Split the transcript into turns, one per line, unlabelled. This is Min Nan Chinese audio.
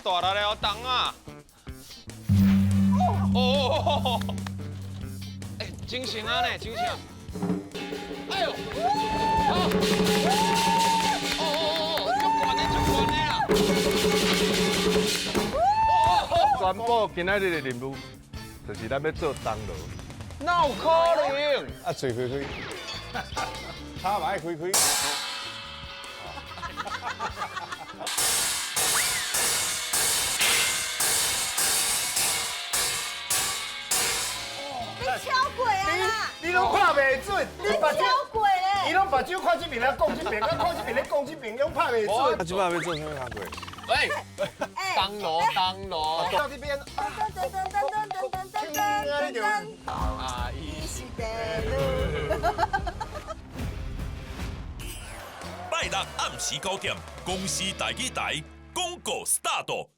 大力的，好重啊！哦，哎，精神啊呢，精神！哎呦，好，哦哦哦，足懸的，足懸的啦！
全部今仔日的任務就是咱欲做銅鑼。
哪有可能？
啊，喙開開，跤嘛愛開開。
你超過啊啦！
你攏拍袂準，你目睭
超過咧！
伊攏目睭看這邊咧講這邊，啊看這邊咧講這邊，攏拍袂準。
啊，這擺欲做啥物工課？
喂，銅鑼，銅鑼。
到這邊。
噔噔噔噔噔噔噔噔噔。
啊，
伊是第六。
拜六暗時9點，公視台語台廣告 start。